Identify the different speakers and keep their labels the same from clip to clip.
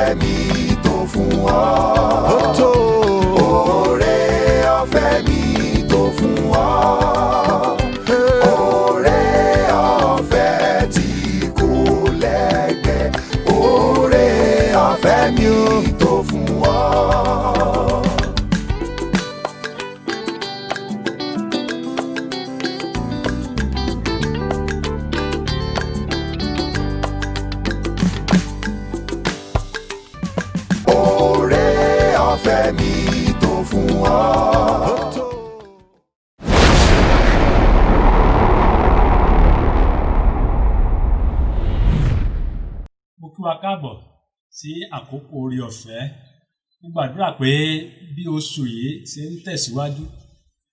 Speaker 1: Ọ̀fẹ́ mi tó fún ọ.
Speaker 2: Ó tó.
Speaker 1: Oore ọ̀fẹ́ mi tó fún ọ. Oore ọ̀fẹ́ tí kò lẹ́gbẹ́. Oore ọ̀fẹ́ mi tó fún ọ. Oore ọ̀fẹ́ mi tó fún ọ.
Speaker 2: Ó tó.
Speaker 3: Mo kí wa káàbọ̀ sí àkókò oore ọ̀fẹ́. Mo gbàdúrà pé bí oṣù yìí ṣe ń tẹ̀síwájú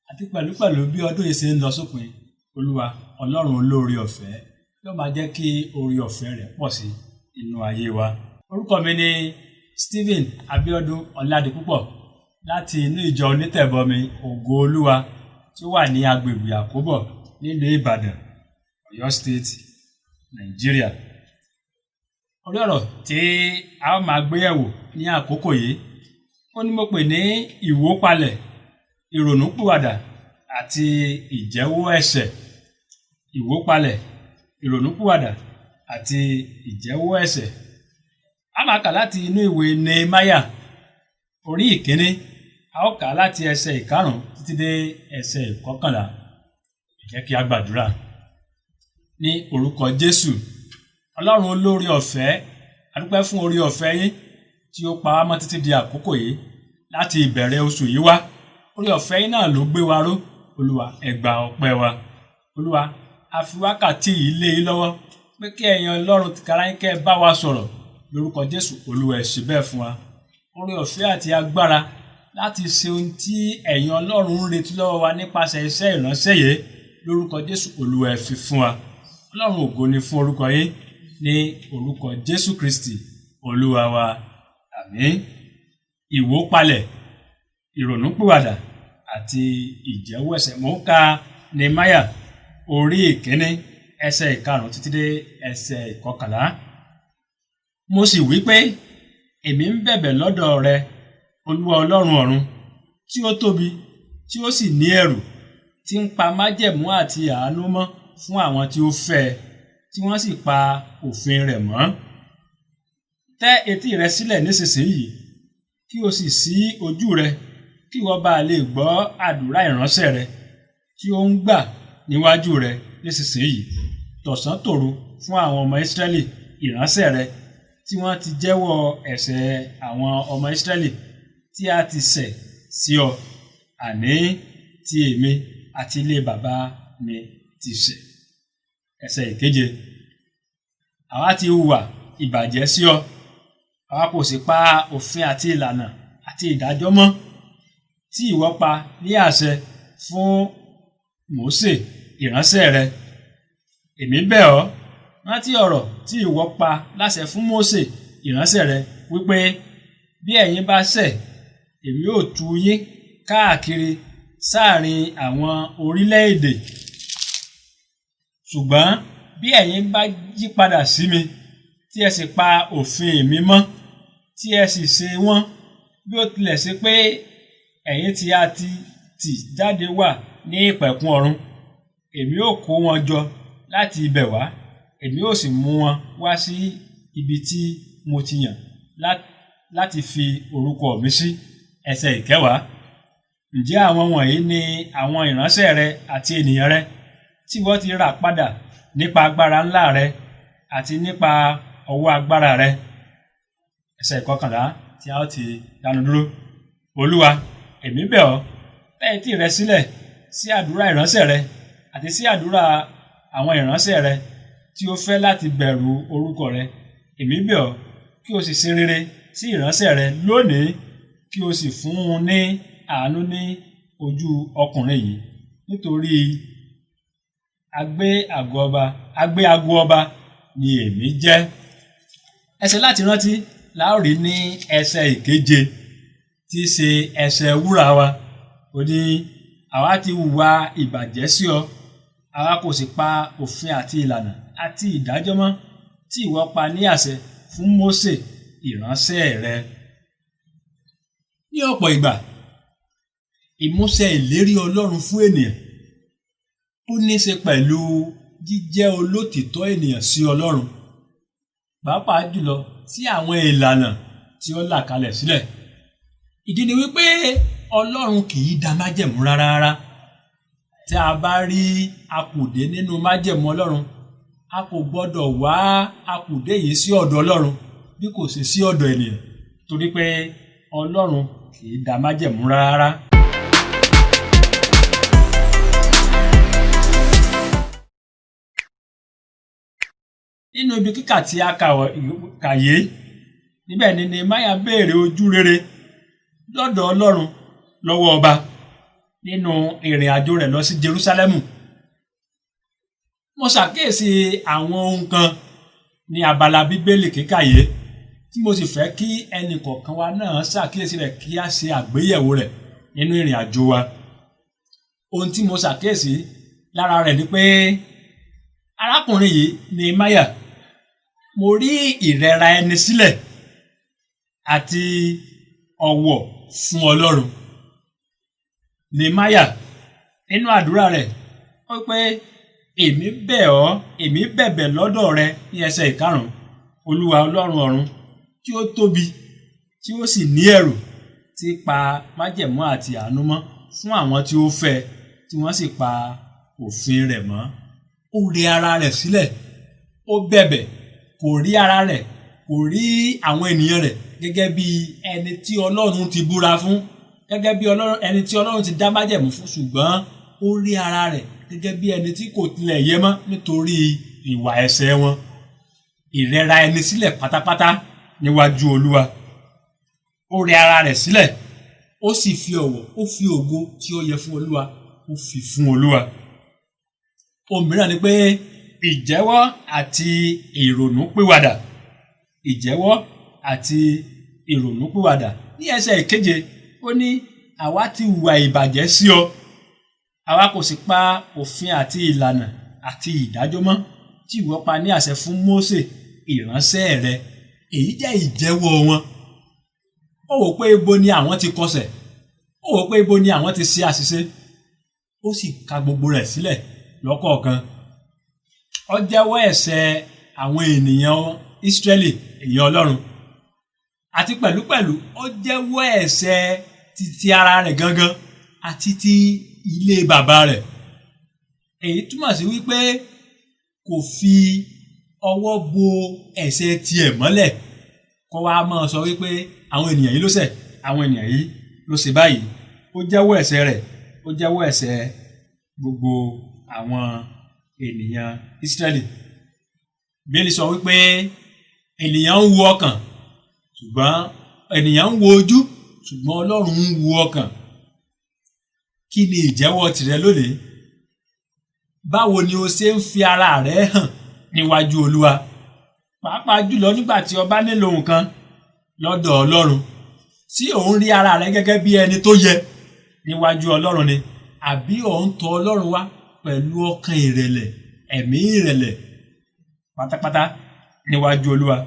Speaker 3: àti pẹ̀lúpẹ̀lú bí ọdún yìí ṣe ń lọ sópin, Olúwa Ọlọ́run olóore ọ̀fẹ́ yóò máa jẹ́ kí oore ọ̀fẹ́ rẹ̀ pọ̀ sí inú ayé wa. Orúkọ mi ni Stephen Abiodun Ọládipúpọ̀ láti inú ìjọ onítẹ̀bọmi Ògo Olúwa tí ó wà ní agbègbè Àkóbọ̀ nílùú Ìbàdàn, Ọ̀yọ́ State, Nàìjíríà. Orí ọ̀rọ̀ tí a ó máa gbé yẹ̀wò ní àkókò yìí, ó ní mo pè ní ìwópalẹ̀, ìrònúpìwàdà àti ìjẹ́wọ́ ẹ̀ṣẹ̀. Ìwópalẹ̀, ìrònúpìwàdà àti ìjẹ́wọ́ ẹ̀ṣẹ̀. A máa kà láti inú ìwé Nehemiah orí ìkíní, a ó kà láti ẹsẹ̀ ìkarùn-ún títí dé ẹsẹ̀ ìkọkànlá. Ẹ jẹ́ kí a gbàdúrà. Ní orúkọ Jésù, Ọlọ́run olóore ọ̀fẹ́, a dúpẹ́ fún oore ọ̀fẹ́ yín tí ó pa wá mọ́ títí di àkókò yìí láti ìbẹ̀rẹ̀ oṣù yìí wá. Oore ọ̀fẹ́ yín náà ló gbé wa ró. Olúwa, ẹ gba ọpẹ́ wa. Olúwa, a fi wákàtí yìí lé yín lọ́wọ́ pé kí ẹ̀yin Ọlọ́run tìkára yín kẹ́ ẹ bá wa sọ̀rọ̀ lórúkọ Jésù. Olúwa, ẹ ṣe bẹ́ẹ̀ fún wa. Oore ọ̀fẹ́ àti agbára láti ṣe ohun tí ẹ̀yin Ọlọ́run ń retí lọ́wọ́ wa nípasẹ̀ iṣẹ́ ìránṣẹ́ yìí lórúkọ Jésù. Olúwa, ẹ fi fún wa. Ọlọ́run, ògo ni fún orúkọ yín ní orúkọ Jésù Kristi Olúwa wa. Àmín. Ìwópalẹ̀, ìrònúpìwàdà àti ìjẹ́wọ́ ẹ̀ṣẹ̀. Mò ń ka Nehemiah orí ìkíní, ẹsẹ̀ ìkarùn-ún títí dé ẹsẹ̀ ìkọkànlá. Mo sì wí pé, èmi ń bẹ̀bẹ̀ lọ́dọ̀ rẹ, Olúwa Ọlọ́run ọ̀run, tí ó tóbi, tí ó sì ní ẹ̀rù, tí ń pa májẹ̀mú àti àánú mọ́ fún àwọn tí ó fẹ́ ẹ, tí wọ́n sì pa òfin rẹ̀ mọ́. Tẹ́ etí rẹ sílẹ̀ nísinsìnyí, kí o sì ṣí ojú rẹ, kí ìwọ bá lè gbọ́ àdúrà ìránṣẹ́ rẹ tí ó ń gbà níwájú rẹ nísinsìnyí tọ̀sán tòru fún àwọn ọmọ Ísírẹ́lì ìránṣẹ́ rẹ, tí wọ́n ti jẹ́wọ́ ẹ̀ṣẹ̀ àwọn ọmọ Ísírẹ́lì tí a ti ṣẹ̀ sí ọ, àní ti èmi àti ilé bàbá mi ti ṣẹ̀. Ẹsẹ̀ ìkeje. Àwa ti hùwà ìbàjẹ́ sí ọ, àwa kò sì pa òfin àti ìlànà àti ìdájọ́ mọ́ tí ìwọ pa ní àṣẹ fún Mósè ìránṣẹ́ rẹ. Èmi bẹ̀ ọ́, rántí ọ̀rọ̀ tí ìwọ pa láṣẹ fún Mósè ìránṣẹ́ rẹ wípé, bí ẹ̀yin bá ṣẹ̀, èmi ó tú yín káàkiri sáàrin àwọn orílẹ̀-èdè. Ṣùgbọ́n bí ẹ̀yin bá yí padà sí mi, tí ẹ sì pa òfin mi mọ́, tí ẹ sì ṣe wọ́n, bí ó tilẹ̀ ṣe pé ẹ̀yin tí a ti tì jáde wà ní ìpẹ̀kun ọ̀run, èmi ó kó wọn jọ láti ibẹ̀ wá, èmi ó sì mú wọn wá sí ibi tí mo ti yàn láti fi orúkọ mi sí. Ẹsẹ̀ ìkẹwàá. Ǹjẹ́ àwọn wọ̀nyí ni àwọn ìránṣẹ́ rẹ àti ènìyàn rẹ tí ìwọ ti rà padà nípa agbára ńlá rẹ àti nípa ọwọ́ agbára rẹ. Ẹsẹ̀ ìkọkànlá tí a ó ti dánu dúró. Olúwa, èmi bẹ̀ ọ́, tẹ́ etí rẹ sílẹ̀ sí àdúrà ìránṣẹ́ rẹ àti sí àdúrà àwọn ìránṣẹ́ rẹ tí ó fẹ́ láti bẹ̀rù orúkọ rẹ. Èmi bẹ̀ ọ́ kí o sì ṣe rere sí ìránṣẹ́ rẹ lónìí, kí o sì fún un ní àánú ní ojú ọkùnrin yìí, nítorí agbé àgọ́ ọba, agbé ago ọba ni èmi jẹ́. Ẹsẹ̀ láti rántí la ó rí ní ẹsẹ̀ ìkeje tí í ṣe ẹsẹ̀ wúrà wa. Ó ní, àwa ti hùwà ìbàjẹ́ sí ọ, àwa kò sì pa òfin àti ìlànà àti ìdájọ́ mọ́ tí ìwọ pa ní àṣẹ fún Mósè ìránṣẹ́ rẹ. Ní ọ̀pọ̀ ìgbà, ìmúṣẹ ìlérí Ọlọ́run fún ènìyàn ó ní í ṣe pẹ̀lú jíjẹ́ olótìtọ́ ènìyàn sí Ọlọ́run, pàápàá jùlọ sí àwọn ìlànà tí ó là kalẹ̀ sílẹ̀. Ìdí ni wípé Ọlọ́run kì í da májẹ̀mú rárá rárá. Tí a bá rí akùdé nínú májẹ̀mú Ọlọ́run, a kò gbọ́dọ̀ wá akùdé yìí sí ọ̀dọ̀ Ọlọ́run bí kò ṣe sí ọ̀dọ̀ ènìyàn, torí pé Ọlọ́run kì í da májẹ̀mú rárá. Nínú ibi kíkà tí a kà yé, níbẹ̀ ni Nehemiah béèrè ojú rere lọ́dọ̀ Ọlọ́run lọ́wọ́ ọba nínú ìrìn àjò rẹ̀ lọ sí Jerúsálẹ́mù. Mo ṣàkíyèsí àwọn ohun kan ní abala Bíbélì kíkà yìí tí mo sì fẹ́ kí ẹnì kọ̀ọ̀kan wa náà ṣàkíyèsí rẹ̀ kí a ṣe àgbéyẹ̀wò rẹ̀ nínú ìrìn àjò wa. Ohun tí mo ṣàkíyèsí lára rẹ̀ ni pé arákùnrin yìí Nehemiah, mo rí ìrẹra ẹni sílẹ̀ àti ọ̀wọ̀ fún Ọlọ́run. Nehemiah nínú àdúrà rẹ̀ ó pé èmi bẹ̀ ọ́, èmi bẹ̀bẹ̀ lọ́dọ̀ rẹ ní ẹsẹ̀ ìkarùn-ún, Olúwa Ọlọ́run ọ̀run tí ó tóbi tí ó sì ní ẹ̀rù, tí pa májẹ̀mú àti àánú mọ́ fún àwọn tí ó fẹ́ tí wọ́n sì pa òfin rẹ̀ mọ́. Ó rẹ ara rẹ̀ sílẹ̀, ó bẹ̀bẹ̀, kò rí ara rẹ̀, kò rí àwọn ènìyàn rẹ̀ gẹ́gẹ́ bí ẹni tí Ọlọ́run ti búra fún, gẹ́gẹ́ bí ẹni tí Ọlọ́run ti dá májẹ̀mú fún, ṣùgbọ́n ó rí ara rẹ̀ gẹ́gẹ́ bí ẹni tí kò tilẹ̀ yẹ mọ́ nítorí ìwà ẹ̀ṣẹ̀ wọn. Ìrẹra ẹni sílẹ̀ pátápátá níwájú Olúwa. Ó rẹ ara rẹ̀ sílẹ̀, ó sì fi ọ̀wọ̀, ó fi ògo tí ó yẹ fún Olúwa, ó fi fún Olúwa. Ohun mìíràn ni pé ìjẹ́wọ́ àti ìrònúpìwàdà. Ìjẹ́wọ́ àti ìrònúpìwàdà. Ní ẹsẹ̀ ìkeje, ó ní àwa ti hùwà ìbàjẹ́ sí ọ, àwa kò sì pa òfin àti ìlànà àti ìdájọ́ mọ́ tí ìwọ pa ní àṣẹ fún Mósè ìránṣẹ́ rẹ. Èyí jẹ́ ìjẹ́wọ́ wọn. Ó wò pé ibo ni àwọn ti kọsẹ̀, ó wò pé ibo ni àwọn ti ṣe àṣìṣe, ó sì ka gbogbo rẹ̀ sílẹ̀ lọ́kọ̀ọ̀kan. Ó jẹ́wọ́ ẹ̀ṣẹ̀ àwọn ènìyàn Ísírẹ́lì, èèyàn Ọlọ́run, àti pẹ̀lúpẹ̀lú ó jẹ́wọ́ ẹ̀ṣẹ̀ ti ara rẹ̀ gangan àti ti ilé bàbá rẹ̀. Èyí túmọ̀ sí wípé kò fi ọwọ́ bo ẹ̀ṣẹ̀ tiẹ̀ mọ́lẹ̀ kó wá máa sọ wípé àwọn ènìyàn yìí ló ṣẹ̀, àwọn ènìyàn yìí ló ṣe báyìí. Ó jẹ́wọ́ ẹ̀ṣẹ̀ rẹ̀, ó jẹ́wọ́ ẹ̀ṣẹ̀ gbogbo àwọn ènìyàn Ísírẹ́lì. Bíbélì sọ wípé ènìyàn ń wo ọkàn, ṣùgbọ́n ènìyàn ń wo ojú, ṣùgbọ́n Ọlọ́run ń wo ọkàn. Kí ni ìjẹ́wọ́ tìrẹ lónìí? Báwo ni o ṣe ń fi ara rẹ hàn níwájú Olúwa? Pàápàá jùlọ nígbà tí o bá nílò nǹkan lọ́dọ̀ Ọlọ́run, tí ò ń rí ara rẹ gẹ́gẹ́ bí ẹni tó yẹ níwájú Ọlọ́run ni, àbí ò ń tọ̀ Ọlọ́run wá pẹ̀lú ọkàn ìrẹ̀lẹ̀, ẹ̀mí ìrẹ̀lẹ̀ pátápátá níwájú Olúwa.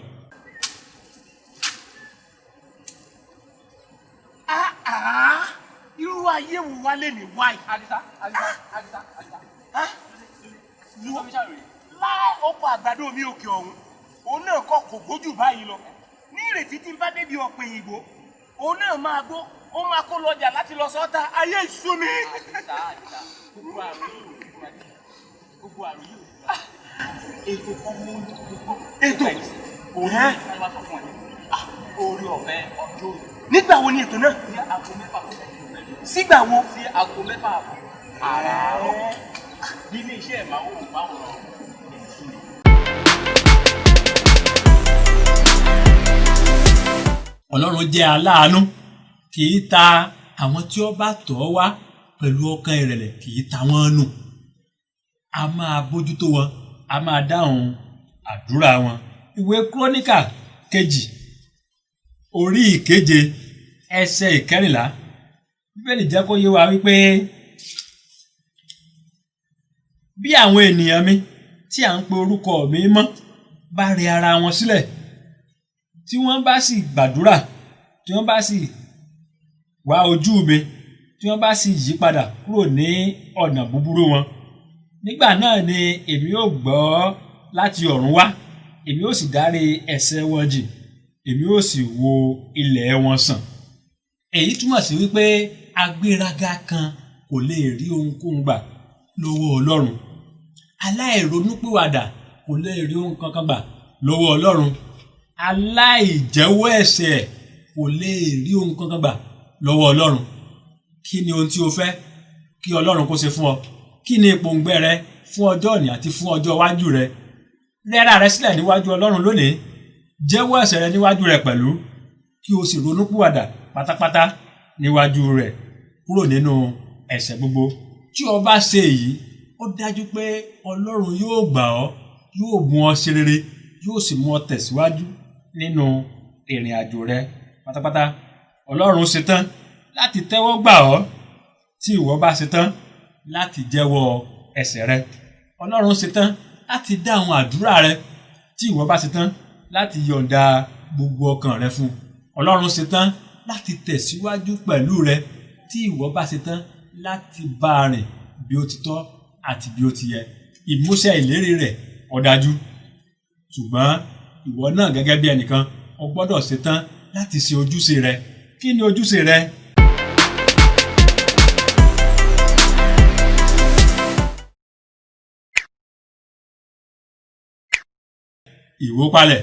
Speaker 4: Irú ayé wo wá lè ní wáyé?
Speaker 5: Àdìsá, Àdìsá, Àdìsá, Àdìsá.
Speaker 4: Láì ọkọ̀ àgbàdo mi òkè ọ̀hún, òun náà kọ́ kò gbójú báyìí lọ. Ní ìrètí tí ń bá débi ọ̀pẹ̀ òyìnbó, òun náà máa gbó, ó máa kó lọ́jà láti lọ sọ́ta, ayé ìṣú mi.
Speaker 5: Àdìsá, Àdìsá, gbogbo àrùn yìí ò ní fún wa. Gbogbo àrùn yìí ò ní fún wa. Ètò kan mú gbogbo.
Speaker 4: Ètò?
Speaker 5: Òun ní wọ́n bá sọ fún ẹ. Orí ọ̀fẹ́ ọjọ́ òní.
Speaker 4: Nígbà wo ni ètò náà?
Speaker 5: Ní aago 6 kọjá ìṣẹ́jú mẹ́jọ.
Speaker 4: Sígbà wo?
Speaker 5: Sí aago 6 àbọ̀. Àràárọ̀. Nílé iṣẹ́ ìmáwòrán èyí.
Speaker 3: Ọlọ́run jẹ́ aláàánú, kì í ta àwọn tí ó bá tọ̀ ọ́ wá pẹ̀lú ọkàn ìrẹ̀lẹ̀, kì í ta wọ́n nù. A máa bójútó wọn, a máa dáhùn àdúrà wọn. Ìwé Kúrónìkà 2 orí 7 ẹsẹ̀ 14. Bíbélì jẹ́ kó yé wa wípé bí àwọn ènìyàn mi tí à ń pe orúkọ mi mọ́ bá rẹ ara wọn sílẹ̀, Tí wọ́n bá sì gbàdúrà, tí wọ́n bá sì wá ojú mi, tí wọ́n bá sì yí padà kúrò ní ọ̀nà búburú wọn, nígbà náà ni èmi ó gbọ́ láti ọ̀run wá, èmi ó sì dárí ẹ̀ṣẹ̀ wọn jì, èmi ó sì wo ilẹ̀ wọn sàn. Èyí túmọ̀ sí wípé agbéraga kan kò lè rí ohunkóhun gbà lọ́wọ́ Ọlọ́run. Aláìronúpìwàdà kò lè rí ohun kankan gbà lọ́wọ́ Ọlọ́run. Aláìjẹ́wọ́ ẹ̀ṣẹ̀ kò lè rí ohun kankan gbà lọ́wọ́ Ọlọ́run. Kí ni ohun tí o fẹ́ kí Ọlọ́run kó ṣe fún ọ? Kí ni ìpòǹgbẹ rẹ fún ọjọ́ òní àti fún ọjọ́ iwájú rẹ? Rẹ ara rẹ sílẹ̀ níwájú Ọlọ́run lónìí, jẹ́wọ́ ẹ̀ṣẹ̀ rẹ níwájú rẹ̀ pẹ̀lú, kí o sì ronúpìwàdà pátápátá níwájú rẹ̀ kúrò nínú ẹ̀ṣẹ̀ gbogbo. Tí o bá ṣe èyí, ó dájú pé Ọlọ́run yóò gbà ọ́, yóò mú ọ ṣe rere, yóò sì mú ọ tẹ̀síwájú nínú ìrìn àjò rẹ pátápátá. Ọlọ́run ṣetán láti tẹ́wọ́ gbà ọ́ tí ìwọ bá ṣetán láti jẹ́wọ́ ẹ̀ṣẹ̀ rẹ. Ọlọ́run ṣetán láti dá àwọn àdúrà rẹ tí ìwọ bá ṣetán láti yọ̀ǹda gbogbo ọkàn rẹ fún un. Ọlọ́run ṣetán láti tẹ̀síwájú pẹ̀lú rẹ tí ìwọ bá ṣetán láti bá a rìn bí ó ti tọ́ àti bí ó ti yẹ. Ìmúṣẹ ìlérí rẹ̀ ó dájú, ṣùgbọ́n ìwọ náà gẹ́gẹ́ bí ẹnìkan, o gbọ́dọ̀ ṣetán láti ṣe ojúṣe rẹ. Kí ni ojúṣe rẹ? Ìwópalẹ̀,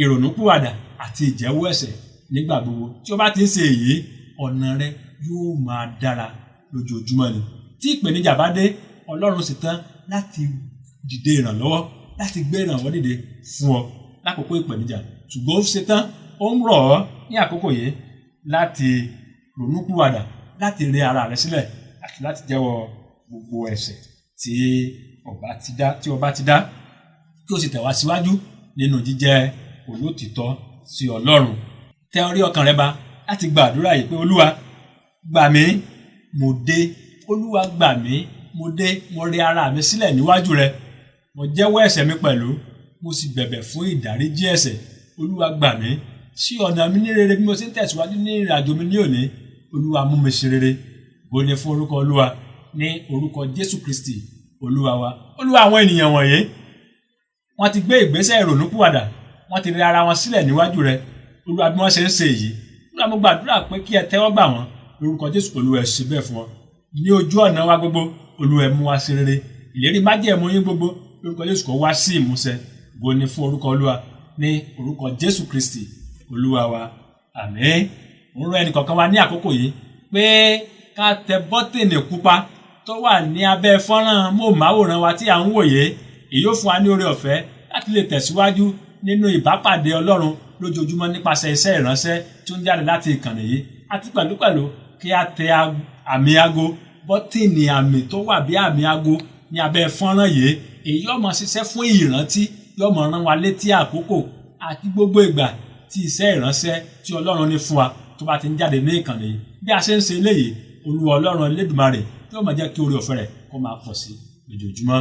Speaker 3: ìrònúpìwàdà àti ìjẹ́wọ́ ẹ̀ṣẹ̀ nígbà gbogbo. Tí o bá ti ń ṣe èyí, ọ̀nà rẹ yóò máa dára lójoojúmọ́ ni. Tí ìpèníjà bá dé, Ọlọ́run ṣetán láti dìde ìrànlọ́wọ́, láti gbé ìrànwọ́ dìde fún ọ lákòókò ìpèníjà. Ṣùgbọ́n ó ṣetán, ó ń rọ̀ ọ́ ní àkókò yìí láti ronúpìwàdà, láti rẹ ara rẹ sílẹ̀ àti láti jẹ́wọ́ gbogbo ẹ̀ṣẹ̀ tí o bá ti dá, kí o sì tẹ̀ wá síwájú nínú jíjẹ́ olótìtọ́ sí Ọlọ́run. Tẹ orí ọkàn rẹ ba láti gba àdúrà yìí pé Olúwa gbà mí, mo dé. Olúwa gbà mí, mo dé. Mo rẹ ara mi sílẹ̀ níwájú rẹ, mo jẹ́wọ́ ẹ̀ṣẹ̀ mi pẹ̀lú, mo sì bẹ̀bẹ̀ fún ìdáríjì ẹ̀ṣẹ̀. Olúwa gbà mí, ṣí ọ̀nà mi ní rere bí mo ṣe ń tẹ̀síwájú ní ìrìn àjò mi ní òní. Olúwa mú mi ṣe rere. Ògo ni fún orúkọ Olúwa ní orúkọ Jésù Kristi Olúwa wa. Olúwa, àwọn ènìyàn wọ̀nyí wọ́n ti gbé ìgbésẹ̀ ìrònúpìwàdà, wọ́n ti rẹ ara wọn sílẹ̀ níwájú rẹ. Olúwa, bí wọ́n ṣe ń ṣe èyí, Olúwa, mo gbàdúrà pé kí ẹ tẹ́wọ́ gbà wọ́n lórúkọ Jésù. Olúwa, ẹ ṣe bẹ́ẹ̀ fún wọn ní ojú ọ̀nà wa gbogbo. Olúwa, ẹ mú wa ṣe rere. Ìlérí májẹ̀mú yín gbogbo lórúkọ Jésù kó wá sí ìmúṣẹ. Ògo ni fún orúkọ Olúwa ní orúkọ Jésù Kristi Olúwa wa. Àmín. Mo ń rọ ẹnìkọ̀ọ̀kan wa ní àkókò yìí pé ká tẹ bọ́tìnì pupa tó wà ní abẹ́ fọ́nrán móhùnmáwòrán wa tí à ń wòye. Èyí ó fún wa ní oore ọ̀fẹ́ láti lè tẹ̀síwájú nínú ìbápàdé Ọlọ́run lójoojúmọ́ nípasẹ̀ iṣẹ́ ìránṣẹ́ tí ó ń jáde láti ìkànnì yìí, àti pẹ̀lúpẹ̀lú kí a tẹ àmì ago, bọ́tìnì àmì tó wà bí àmì ago ní abẹ́ fọ́nrán yìí. Èyí yóò máa ṣiṣẹ́ fún ìrántí, yóò máa rán wa létí àkókò àti gbogbo ìgbà tí iṣẹ́ ìránṣẹ́ tí Ọlọ́run ní fún wa tó bá ti ń jáde ní ìkànnì yìí. Bí a ṣe ń ṣe eléyìí, Olúwa Ọlọ́run Elédùmarè yóò máa jẹ́ kí oore ọ̀fẹ́ rẹ̀ kó máa pọ̀ sí lójoojúmọ́.